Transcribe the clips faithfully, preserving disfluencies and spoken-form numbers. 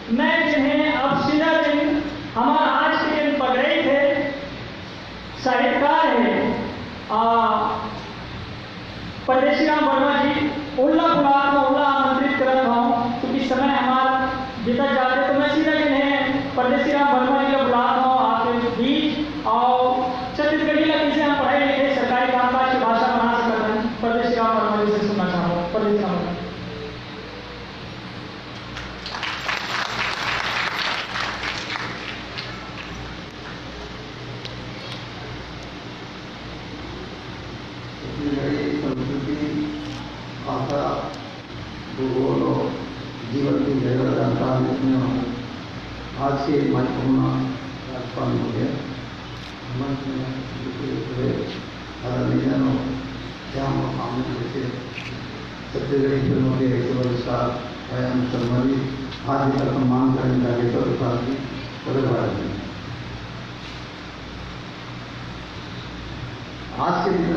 मैं जिन्हें अब सीधा दिन हमारा आज के दिन पकड़े थे, साहित्यकार है, आ, परदेसी राम वर्मा जी, उल्ला बुलात हूँ, उल्ला आमंत्रित करत हूँ, क्योंकि समय हमार बीतत जाते, तो मैं सीधा जिन्हें परदेसी राम वर्मा जी का बुलात हूँ आपके बीच, और छत्तीसगढ़ी ला कैसे हम पढ़ाई लिखे, सरकारी कामकाज की भाषा बना सकते हैं, परदेसी राम वर्मा जी से सुनना चाहूँगा। परदेसी राम वर्मा जी। छत्तीसगढ़ी संस्कृति, भाषा, भूगोल और जीवन की गहरा जानकार, जिसमें आज के महत्वपूर्ण राज्यपाल हो गया। मंच में बैठे हुए आदरणीय जन और श्याम और सामने बैठे छत्तीसगढ़ी फिल्मों के सुपरस्टार अयान शर्मा जी, आज इनका सम्मान करें, जागेश्वर प्रसाद जी, बड़े भाई जी। आज के दिन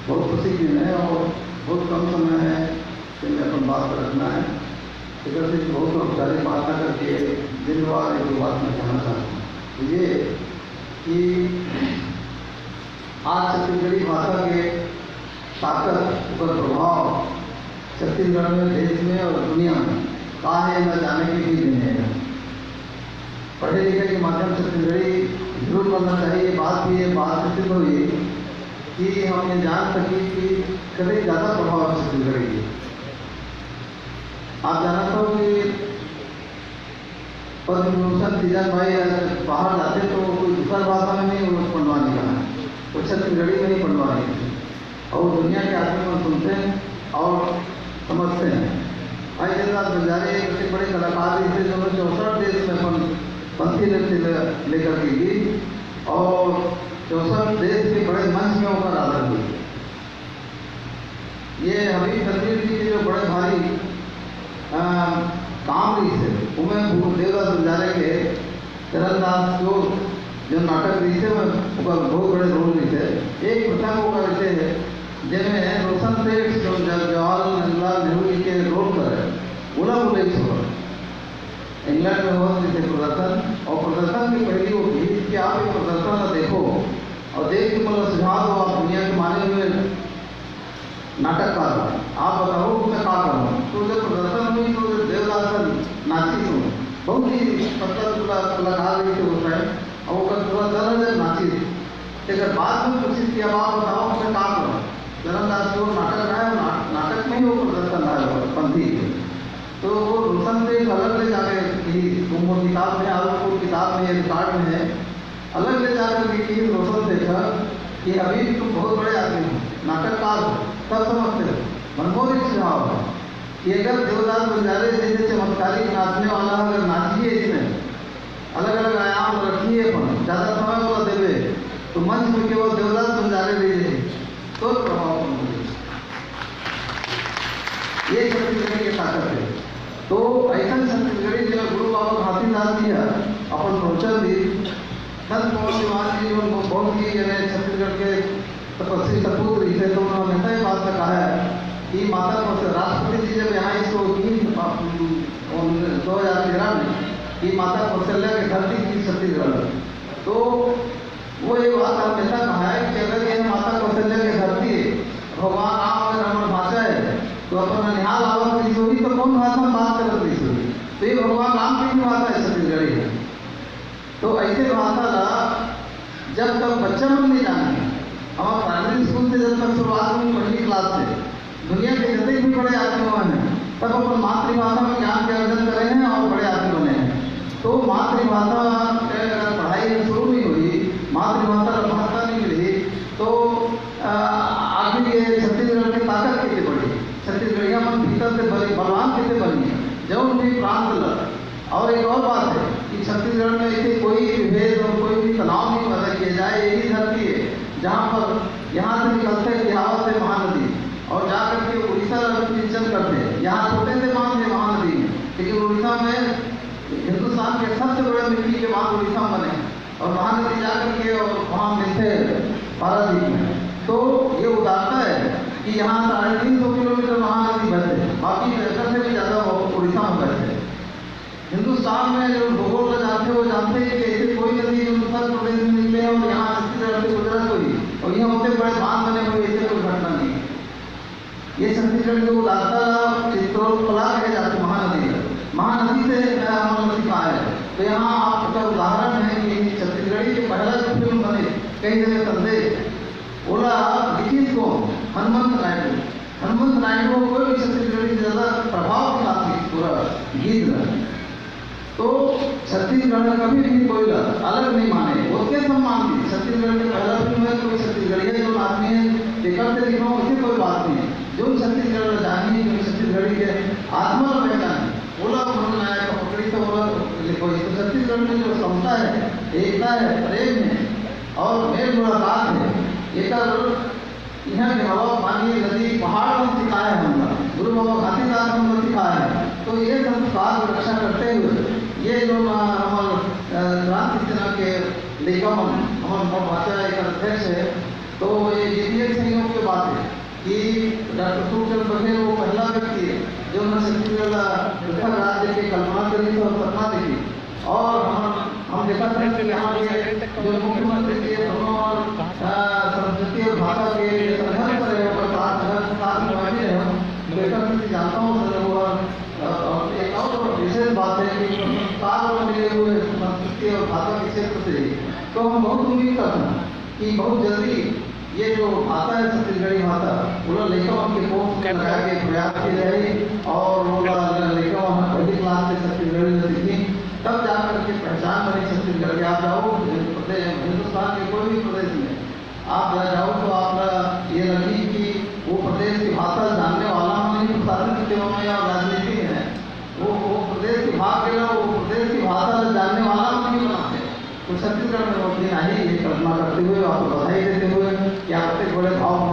बहुत खुशी के दिन है और बहुत कम समय है कि मैं अपन बात रखना है। इधर से बहुत औपचारिक बात ना करके दिलवार एक बात मैं कहना चाहता हूँ, तो ये कि आज छत्तीसगढ़ी भाषा के ताकत, ओकर प्रभाव छत्तीसगढ़ में, देश में और दुनिया में का है, न जाने के भी दिन है। पढ़े लिखे के माध्यम से छत्तीसगढ़ी जरूर बोलना चाहिए। बात भी है, बात से सिद्ध हुई कि हम ये जान सके कि कभी ज़्यादा प्रभाव है छत्तीसगढ़ी के। आप जानत हो कि पद्म विभूषण तीजन भाई बाहर जाते तो कोई दूसर भाषा में नहीं वो पंडवानी गाना, वो छत्तीसगढ़ी में ही पंडवानी थी। और दुनिया के आदमी मन सुनते हैं और समझते हैं। भाई देवदास बंजारे एक ऐसे बड़े कलाकार रहे थे, जिन्होंने चौसठ देश में अपन पंथी नृत्य ले-, लेकर के गई और चौसठ देश के बड़े मंच में ओकर आदर हुई। ये हबीब तनवीर जी के जो बड़े भारी, आ, काम रहिस हे, ओमे भू-, देवदास बंजारे के चरणदास चोर जो नाटक रहिस हे, ओमे ओकर बहुत बड़े रोल रहिस हे। एक प्रसंग ओकर ऐसे है, जेमे रोशन सेठ जो ज-, जवाहरलाल नेहरू जी के रोल करे, ओला बुलाइस हे। इंग्लैंड में होत रहिस हे प्रदर्शन, और प्रदर्शन के पहली वो कहिस कि आप ये प्रदर्शन ला देखो और देख के मतलब सुझाव दो, आप दुनिया के माने हुए नाटककार हो, आप बताओ, मैं का करूँ? तो जब प्रदर्शन हुई, तो जब देवदास नाचिस हो, बहुत ही पतला दुबला कलाकार रहिस हे उस टाइम, और ओकर पूरा दल जब नाचिस, तेकर बाद में पूछिस कि अब आप बताओ, मैं का करूँ? चरणदास चोर नाटक रहा है, ना-, नाटक में ही वो प्रदर्शन रहा है, पंथी। तो वो रोशन से एक अलग ले जाके कही, वो मोर किताब में, और वो किताब में, रिकॉर्ड में है, अलग ले जाकर के कही रोशन से था कि अभी तुम बहुत बड़े आदमी हो, नाटककार हो, सब समझते हो, मनमोहक सुझाव है कि अगर देवदास बंजारे जैसे चमत्कारी नाचने वाला अगर नाचिए इसमें, अलग-अलग आयाम रखिए, अपन ज्यादा समय वाला देवे, तो मंच में केवल देवदास बंजारे रह जाए, तो प्रभाव कम हो जाए। ये छत्तीसगढ़ी की ताकत है। तो ऐसा छत्तीसगढ़ी जिला गुरु बाबा घासीदास जी है, अपन पहुंचल दी, संत पवन दीवान जी, जो बहुत ही, यानी छत्तीसगढ़ के तपस्वी सपूत रहिथे, तो उन्होंने हमेशा ये बात कहा है कि माता कौशल-, राष्ट्रपति जी जब यहाँ इसको की, दो हज़ार तेरह में, कि माता कौशल्या के धरती की छत्तीसगढ़, तो वो ये बात हमेशा कहा है कि अगर ये माता कौशल्या के धरती है, भगवान राम अगर हमर भाषा है, तो अपन ननिहाल आवत रहिस होही, तो कौन भाषा में बात करत रहिस होही? तो ये भगवान राम की भी भाषा है, छत्तीसगढ़ी है। तो ऐसे भाषा ला जब तक बच्चा मन नहीं जाने, हमारे प्राइमरी स्कूल से जब तक शुरुआत हुई, पहली क्लास से, दुनिया के जितने भी बड़े आदमी हुए हैं, सब अपन मातृभाषा में ज्ञान के अर्जन करे हैं और बड़े आदमी बने हैं। तो मातृभाषा के अगर पढ़ाई शुरू नहीं हुई, मातृभाषा ला महत्ता नहीं मिली, तो, आ, आखिर ये छत्तीसगढ़ की ताकत कैसे बढ़ी? छत्तीसगढ़िया मन भीतर से बल-, बलवान कैसे बनी? जौन भी प्रांत ला और एक और बात है कि छत्तीसगढ़ में ऐसे कोई विभेद और कोई भी तनाव नहीं पैदा किया जाए। यही धरती है जहाँ पर यहाँ से निकलते बिहार से महानदी और जा करके उड़ीसा में सिंचन करते हैं। यहाँ छोटे से बांध है महानदी में, लेकिन उड़ीसा में हिंदुस्तान के सबसे बड़े मिट्टी के बांध उड़ीसा में बने हैं और महानदी जा करके और वहाँ मिलते हैं पारादीप में। तो ये उदारता है कि यहाँ साढ़े तीन सौ किलोमीटर महानदी बहते हैं, बाकी ट्रैक्टर से भी ज़्यादा वो उड़ीसा में बहते हैं। हिंदुस्तान में जो भूगोल का जानते हो, जानते हैं कि ऐसे कोई नदी जो उत्तर प्रदेश में निकले और यहाँ छत्तीसगढ़ से गुजरत हुई और यहाँ उतने बड़े बांध बने हुए, ऐसे कोई घटना नहीं है। ये छत्तीसगढ़ के उदारता का चित्रोत्पला कहे जाते महानदी है। महानदी से, अ, मतलब कहा है। तो यहाँ आपका उदाहरण है कि छत्तीसगढ़ी के पहला जो फिल्म बने, कहीं जगह संदेश, ओला लिखित को हनुमंत नायडू। हनुमंत नायडू को कोई भी छत्तीसगढ़ी से ज्यादा प्रभाव के साथ लिखित पूरा गीत रहा। तो छत्तीसगढ़ कभी भी कोई ला अलग नहीं माने, ओतके सम्मान दी। छत्तीसगढ़ के पहला फिल्म है, कोई छत्तीसगढ़िया जो आदमी है, जेकर से लिखा हो, उसे कोई बात नहीं है। जो छत्तीसगढ़ ला जानी, जो छत्तीसगढ़ी के आत्मा ला पहचाने, ओला मनोनायक पकड़ी तो ओला लिखो। तो छत्तीसगढ़ में जो समता है, एकता है, प्रेम है और मेल मुलाकात है, एकर यहाँ के हवा, पानी, नदी, पहाड़ मन सिखाए हैं हमला, गुरु बाबा घासीदास हमला सिखाए हैं। तो ये संस्कार को रक्षा करते हुए ये जो ना हमारे, अ, क्रांति सेना के लइका मन, हमारे मोर भाचा एक अध्यक्ष है, तो ये जीटीएक्स संयोग की बात है कि डॉक्टर खूबचंद बघेल वो पहला व्यक्ति है जो ना छत्तीसगढ़ ला पृथक राज्य के कल्पना करी थी और सपना देखी। और हम, हम देखा था कि यहाँ के जो मुख्यमंत्री के दोनों और, अ, संस्कृति और भाषा के संघर्ष रहे हो, साथ, साथ, साथ में बैठे रहे हो, तो एक बात मैं जानता हूँ सर, वो, अ, और एक और विशेष बात है कि संस्कार और मिले हुए संस्कृति और भाषा के क्षेत्र से ही। तो हम बहुत उम्मीद करते हैं कि बहुत जल्दी ये जो भाषा है छत्तीसगढ़ी भाषा, ओला लइका मन के कोख में लगाए के प्रयास किया जाए और ओला लइका मन पहली क्लास से छत्तीसगढ़ी में सीखी, तब जा करके पहचान बनी छत्तीसगढ़ की। आप जाओ प्रदेश, हिंदुस्तान के कोई भी प्रदेश में आप जा-, जाओ तो आप ये लगी कि वो प्रदेश की भाषा जानने वाला मन ही प्रशासन की सेवा में या राजनीति में है। वो, वो प्रदेश के भाग के ला, वो प्रदेश की भाषा ला जानने वाला मन ही बनाते हैं। तो छत्तीसगढ़ में वो दिन आई, ये कल्पना करते हुए आपको बधाई देते हुए कि आप इतने बड़े भाव